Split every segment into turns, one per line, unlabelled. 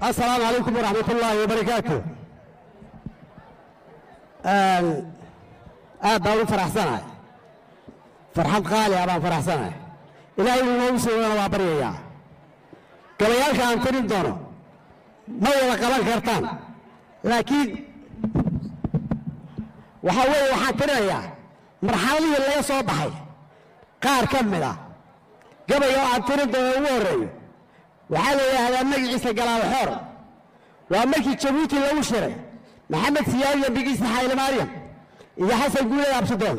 Asalaamu calaykum waraxmat ullaahi wabarakaatu. Aad baan u faraxsanahay, farxad qaali ah baan faraxsanahay. Ilaahay inuu noogu soo wadana waa baryayaa. Gabayaalka aan tirin doono ma wada qaban kartaan, laakiin waxaa weeye waxaan tirinayaa marxaladihii laga soo baxay qaar ka mid ah. Gabayga oo aan tirin doono ugu horreeyo waxaa la yidhaahdaa magaciisa Galaal Xoor. Waa markii Jabuuti lagu shiray Maxamed Siyaad iyo Bigiisa Xayle Maryam iyo Xasan Guuleed Absidoon,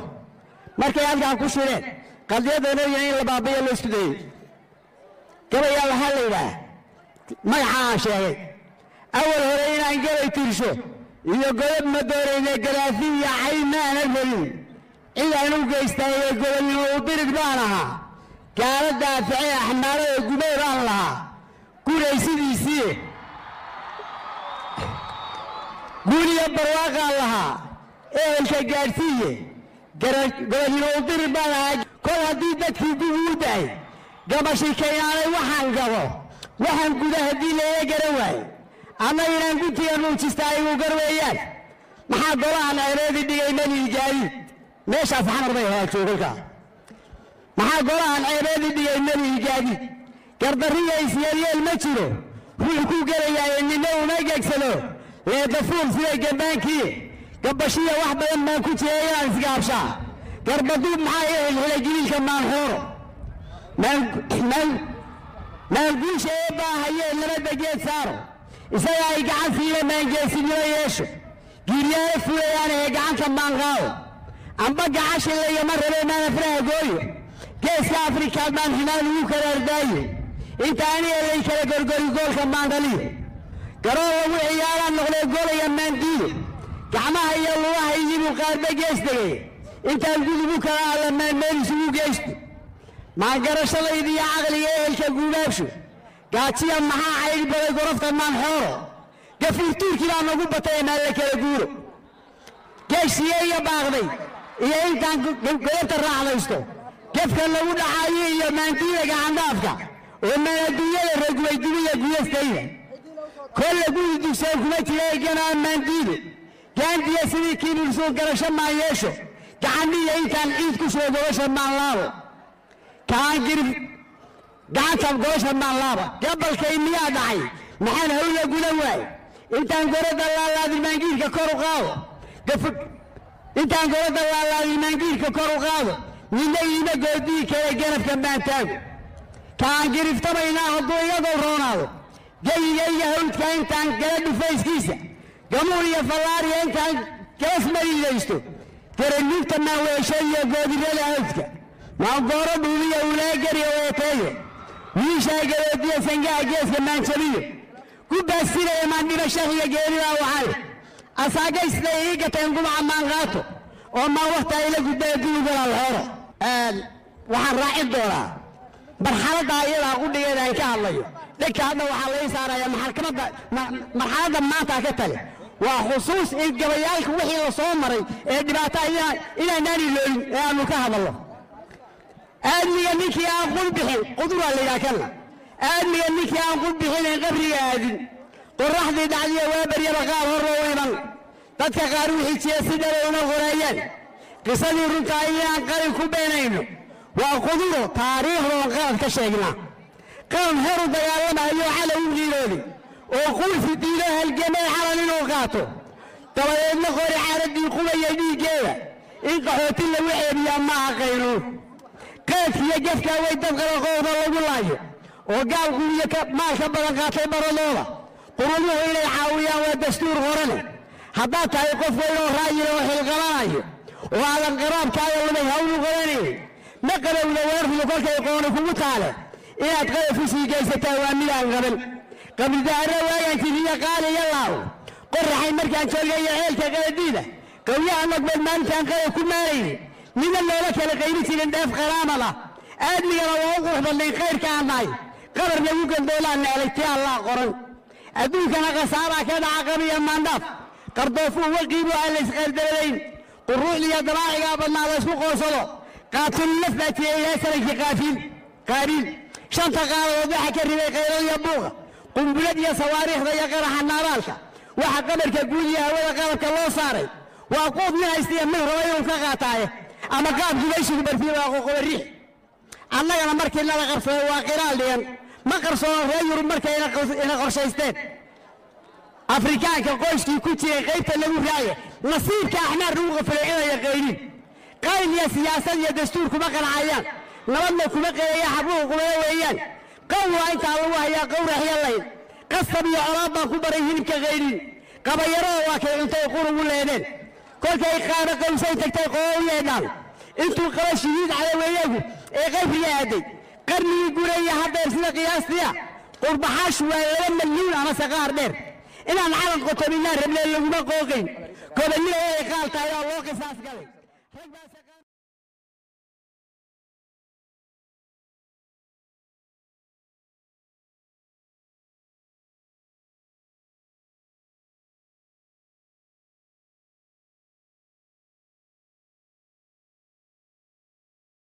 markay halkaan ku shireen qadiyadda in la baabiyo la isku dayey. Gabayaa waxaa la yidhaah magaca aan sheegay. Awal hore inaan gabay tirsho iyo godob ma doonayne, garaafi iyo cay ma aanan rabin. Cid aan u geystaayo gobonnimo u dirid baan ahaa, gaalo daaficee axmaarada gubey baan lahaa guraysidiisii, guuliya barwaaqaan lahaa ehelka gaadhsiiye, gobonnimo u dirid baan lahaa. Kol haddii dadkii dib uu daay gabashi kaynaanay, waxaan gabo waxaan guda haddii layla garan waayo, anna inaan guntiga nuujista igu gar weeyaan. Maxaa golahan ceebeedi dhigay melihi gaadiid? Meeshaas Xamar bay ahaa joogalkaa. Maxaa golahan ceebeedi dhigay melihi gaadiid? Gardarriya isyeelyeel ma jiro ruux ku gelayaaye, nina uma gegsado leedafuul sida gambaankii gabashiya. Wax badan baan ku jiray inaan isgaabshaa garbaduub. Maxaa ii xilxilay jibiilka maanxooro maanguusha ee baahayee labada geed saaro, isaga ay gacan siina maangeesinimo yeesho, giiryaalo fulayaan ee gacanta maanqaado, amba gacashilayama rabee maanafraha gooyo, geeska Afrikaad baan ximaan ugu karaardaayo, inta aniga lay kala gorgori goolka maandhaliyo, garoon lagu ciyaaraan noqdee golaya maandiido, gacmaha iyo lugaha iyibuu qaarba gees degay, intaan gudubu kala alla maanmeel isugu geysto, maangarashadayda iyo caqliga ehelka guubaabsho, gaajiya maxaa caydh baday gorofta maanxooro, gafuurtuurkii baa nagu batay maan la kala guuro, geeshiye iyo baaqday iyo intaan godobta raacdaysto, gefka lagu dhacaayo iyo maandiida gacandhaafka oo maan adduunyada ragubay dubiya guyastayda, kolle guri dugsoon kuma jira ganaa maandiido, gaandiya sidii kiinulsuun garasho maan yeesho, gacandhiya intaan ciid ku soo gobasha maan laabo, kaan girif gacanta gobasha maan laaba. Gabalkay miyaa dhacay? Maxaan hawla gudan waay? Intaan goradda laalaadin maangiirka kor u qaado, intaan goradda laalaadin maangiirka kor u qaado, nina iima goodii kale ganafka maan taago, kaan giriftamaynaa hadduu iyagoo roonaado, geyiga iyo hawdka intaan gala dhufayskiisa, gamuun iyo fallaariya intaan galas mariidaysto, garanuugta maan weesho iyo goodirada hawdka, maangooro dhuumiya ulaagariya weeteeyo, wiishaa garoodiya sangaha geeska maanjabiyo, ku baasiraya maan dhibashahiyo geeridaa waxay asaagaysday ii gateen gumaca maan qaato oo maan wakhtaa ila gudbaya gudugalaal xooro. Waxaan raacin doonaa marxaladda iyadaa qudhigeeda aan ka hadlayo dhegka. Hadda waxaa lai saaraya maxkamadda marxaladda maanta ka tale. Waa xusuus in gabayaalka wixii la soo maray ee dhibaata inaanaan iloolin ee aanu ka hadallo. Aadmiga ninkii aan qul bixin quduraa la yidhaha kana. Aadmiga ninkii aan qul bixinayn qabriga aadin, qorraxdii dhacdiya waa baryaba qaar hor loo iman, dadka qaar wixii jiya si dhabay uma qoraayaan. Qisadii runtaa inaan qalin ku beenayno waa quduro taariikhdoon qalad ka sheegnaa. Qaran horu dagaalamayo calow u qiirooday oo quusi diido halgamay calan inuu qaato, dabadeedna qori caaradii qubaya dhiiggeeda in qaxooti lagu ceebiyaa maaha qaynuun. Qaadkiiyo gefkaa way dad qalaqooda lagu laayo oo gaal quuyo maal ka badan qaatay baradooda. Qurumuhu inay caawiyaan waa dastuur qorane. Haddaad tahay qof weyn oo raayila oo xilqabanayo oo aadan qaraabkaaga lumay hawlu qabanayn, ma qabowda weerfudu kolkay qooni kugu taale inaad qadaf u sii geysataa waa midaan qaban. Qabridaarra waagaan jiriya qaali iyo laaw qoraxay markaan joogay iyo ceelka qaladiida qawyaha nogbeed maalintaan qadaf ku maalayni, nina loola kala qaybi jirin dheef qaraamada, aadmigana waa u qurux badnayn khayrka aan nahay, qabar lagu gandoolaan neelay ti Allah qoran. Adduunkana khasaaraa ka dhaca qabiya maandhaaf qardoofuu waqiibu aan la isqardaradayn, quruuxdiiyo dabaacigaa badnaa la isku qoosado, qaatulnaf baa jiray ilaa sanankii qaafiil qaabiil. Shanta qaaladood waxa ka ribay qaylada iyo buuqa, Qumbulad iyo sawaariikhda iyo qaraxa naabaalka waxa qabarka guud iyo hawada qalabka loo saaray waa quud nin haystiya mid raba inuu ka qaataaye ama qaab gubaysigu barfiye waa qoqoba riix. Annagana markii nala qabsaday waa qiraal dhigan, ma qarsoono reer Yurub markay ina qorshaysteen. Afrikaanka qoyskii ku jiray qaybta lagu raaye nasiibka axmaar lagu qafilay inaya qaynin qayl iyo siyaasad iyo dastuur kuma qancayaan, nabadna kuma qeeya, xabluhu qubada weeyaan. Qow waa intaa lagu hayaa qowraxya layn, qasab iyo colaad baan ku baray hilibka qaynin. Qabayarada waa kay cuntay qurugu leedeen, kolkay qaaba qowsay tagtay qoo u yeedhaan intuu qaba shihiid cadaweeyagu ee qaybriga aaday qarnigii gureeya haddeer sida qiyaastiya qurbaxaashu waa 2 malyuun amase qaar dheer. Inaan calan qotominaan rabnee laguma qooqayn, gobonnida way qaal tahay oo loo qisaas galay. Rag baase